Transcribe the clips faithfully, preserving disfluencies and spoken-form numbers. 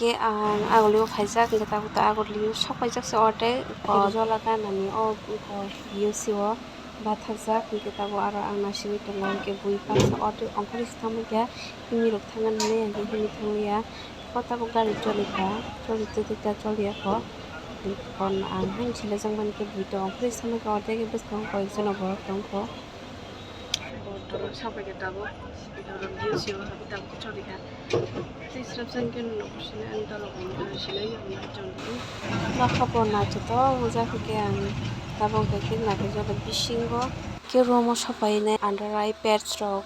Ang agulio phaijak, hwnkhe tabuk ta agulio sok paijak se ordek, o jola ganani o, o, biyo sio bathakjak, hwnkhe tabuk aro ang naisingwi tongo, hwnkhe bui baksa ordek ongkhorwi se thangbaikha, himirok thangani hinwi thangya, o tabuk gari cholikha, choli twi twi ta choliya kho, hwnkhe ang haino selejak mankhe bui to ongkhorwi se thangbaikha, ordek bwskango koyekjona borok tongkho. Borok sabaikha tabuk, borok biyo sio habi tabuk cholikha. Tei srapsa hwnkhe nokosini ang dalogni silai yokni chwng. Nokha bo naithotok wngjak hwnkhe ang tabuk hwnkhe naithotok bisingo khe room o sopainai under eye pads rok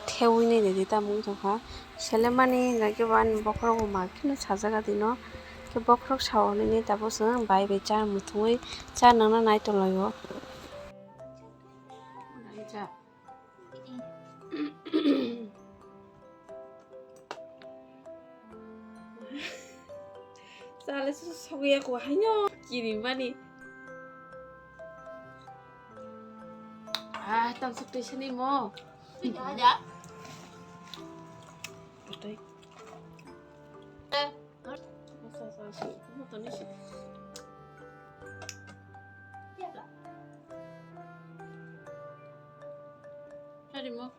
thewi nai nai tamo wng tongkha. Selemani hwnkhe bo ani bokhorok bo ma kheno sajak a dino. Khe bokhorok sao hinwi tabuk chwng bai bai cha muthungwi cha nangna nai tonglaio. Chale su sogwi ako haino kiri mani. Ah, tam suk twi sani mo. Twi. Sa, sa, sa, moto ni si. Sari mo.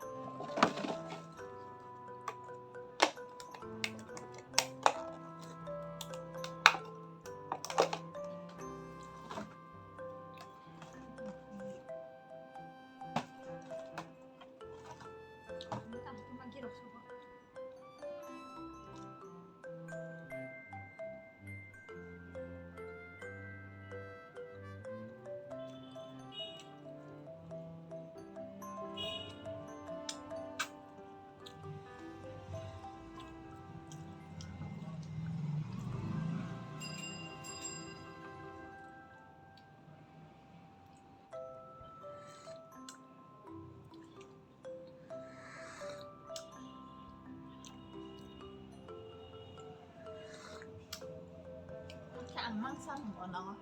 Ang mangsa nung ono.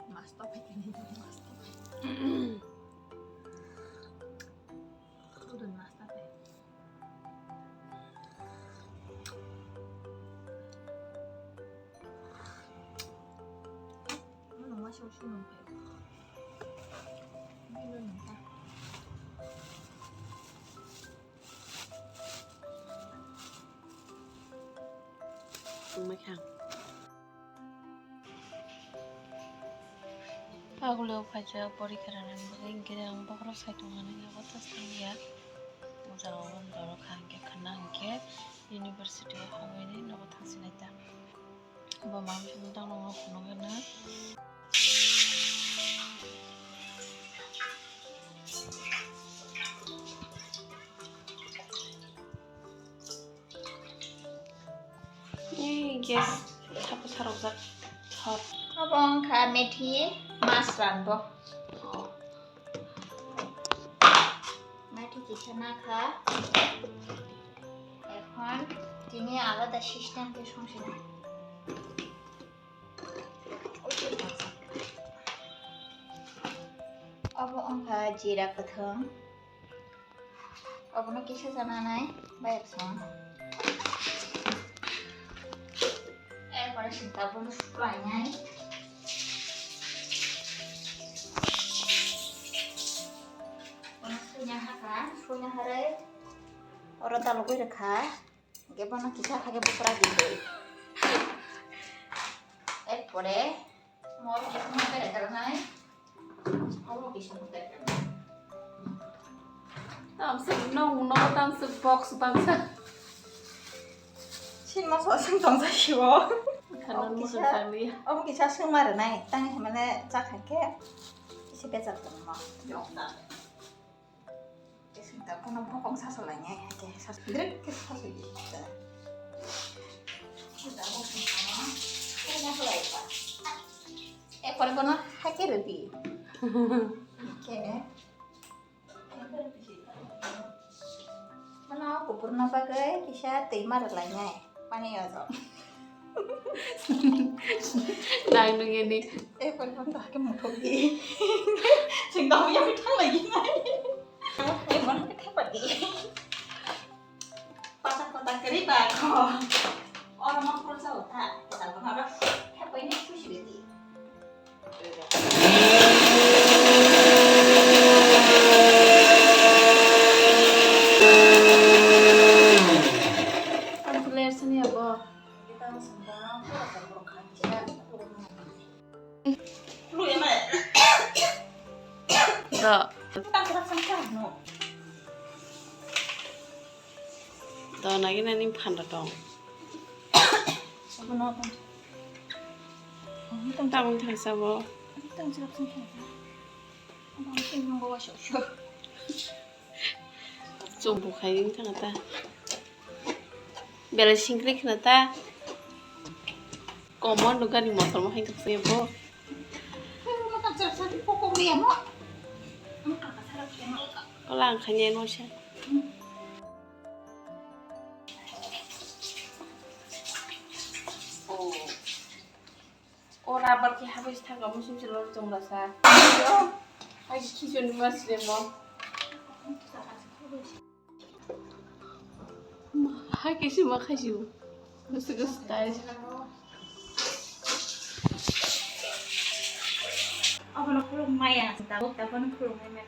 Mas to pai tini, mas to pai. Udon mas to pai. Ano mas to pai. Ano nung ta. Wngmai kha ang. Agulio phaijak porikha rwnani bagwi, hinkhe ang bokhorok sai tongmani abo ta sangya. O jaga o borok kha hinkhe khwna hinkhe university o habwi nai nogo thangsinai ta. Bo mam song tang nongo phunukgwi na. Ei gas thapo sarokjak thor. Abo wngkha methi mas ranbo. Oh. Methi kisa nakha. Ekhon tini alada system khe songsinai. Obo wngkha jira kwthwng. Obono kisa chananai, bayapsong. Erpore sita bono suklainai. Bono suina haka, suina harai. Oro dalogwi rwkha. Hwnkhe bono kisa hake bukra di. Erpore mol kisa mo tere tere nai. Obo kisa mo tere tere nai. Tamsuk nong no tamsuk box bangsa. Sin mo so sing tong sa siwo. Khana mo kisa, sa liya. Obo kisa sung mare nai. Tang hemane chak hake. Kisa bejak tong mo. Yok na. Kesinta pono bokong saso lainai, hake sas-, direct ke saso di. Kita mau sama, kita mau apa? Eh, pore bono hake redi. Oke. Mano kupurna bagwi kisa twi mar lainai. Pani yazo. Nang nung ini. Eh, pon pon to hake muthok di. Sing tau ya mi thang lagi nai. Eh, mana ke thapa di. Patak patak kari ba ko. To. To nagi nani phanda tong. Tamung thangsa bo. Chumbu khai wng thang ta. Belai singkri khna ta. Komo no gari motor mo hai thang bo. Kola ang khanya no sa. O rubber khe habwi thangkha muchung se lor chongrasa. Hai khichoni ma sile mo. Hai khe se ma khaisio. Gusu gusu tai. Abono khulum maya, tabuk tabuk khulum maya.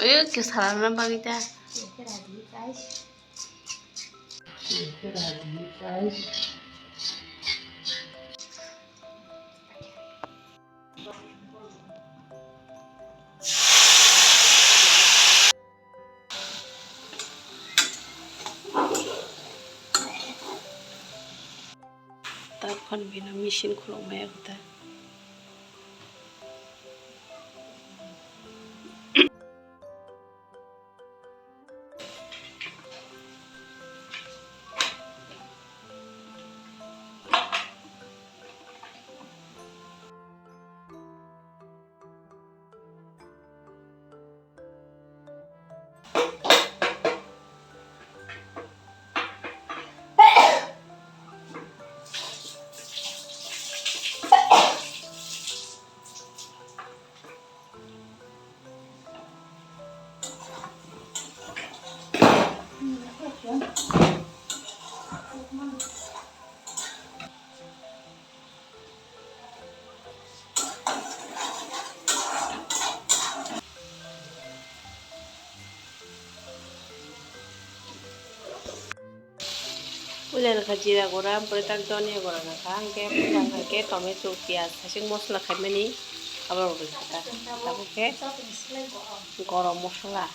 Oyo, khe salana bagwi ta. Takhon bini machine khulukmaya khe ta. Puja nakha jira gora, pore tak dhania gora nakha, hingke puja nakha ke tomato, piyaj, hasing mosla khaimani, abo rok rikha ta. Tabuk khe gorom mosla.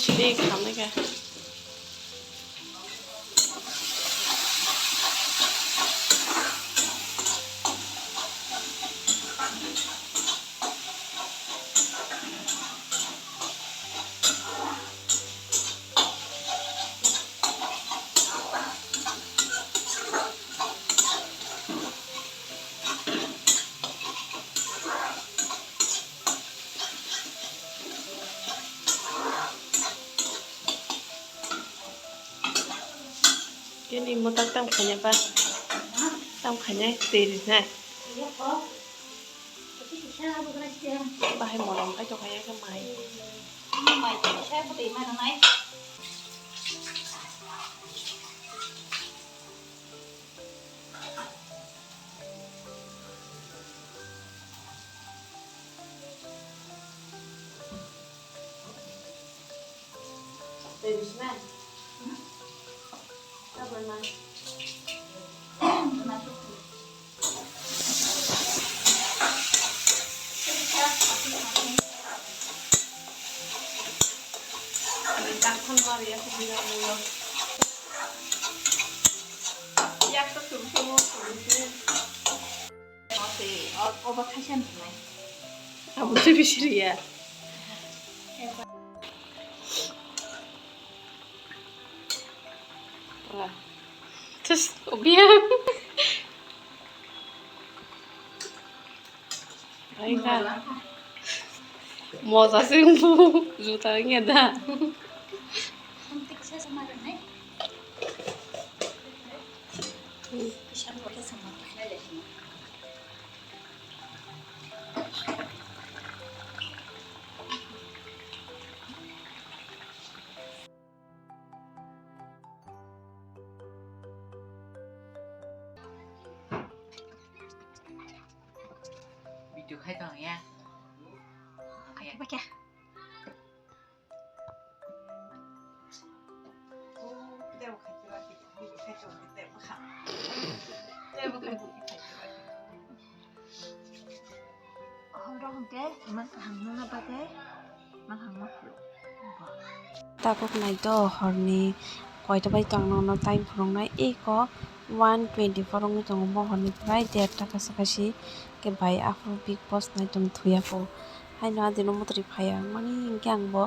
Sidi khamai kha. Kini motak tam khaina ba, tam khaina twi rinai. Bahai morom khai tong kha ya khe mai. Mai twi sa twi ma nai. Yak to tum tum tum tum. Abo se bisiriya. Tus, obiya. Ai na. Moja se wngkha, juta wngya da. Khai tong ya. Khai bakya. Tabuk nai do horni koita bai tong nono time phunuknai eko one twenty four wngwi tongo mohorni prai derta kaisa kaisa khe bai aphuru big boss nai tong thuya po. Haino adino mwtwrwi phaiya wngmani hinkhe ang bo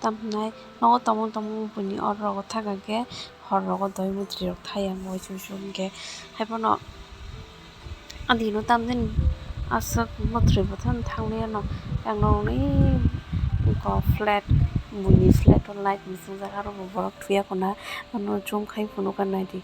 tamhinai nogo tongmung tongmung buini orrogo thangkha khe horrogo doi mwtwrwi rok thaiya ang uaisukhe haiphano adino tamjani aswk mwtwrwi bothang thangnai ano ang norokni flat buini flat o light muchungjak aro bo borok thuya khuna ano zoom khai phunukha naidi.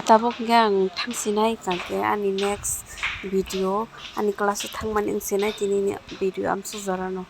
Tabuk hwnkhe ang thangsinai hwnkhe ani next video ani class o thangmani wngsinai tinini video amsuk jorano.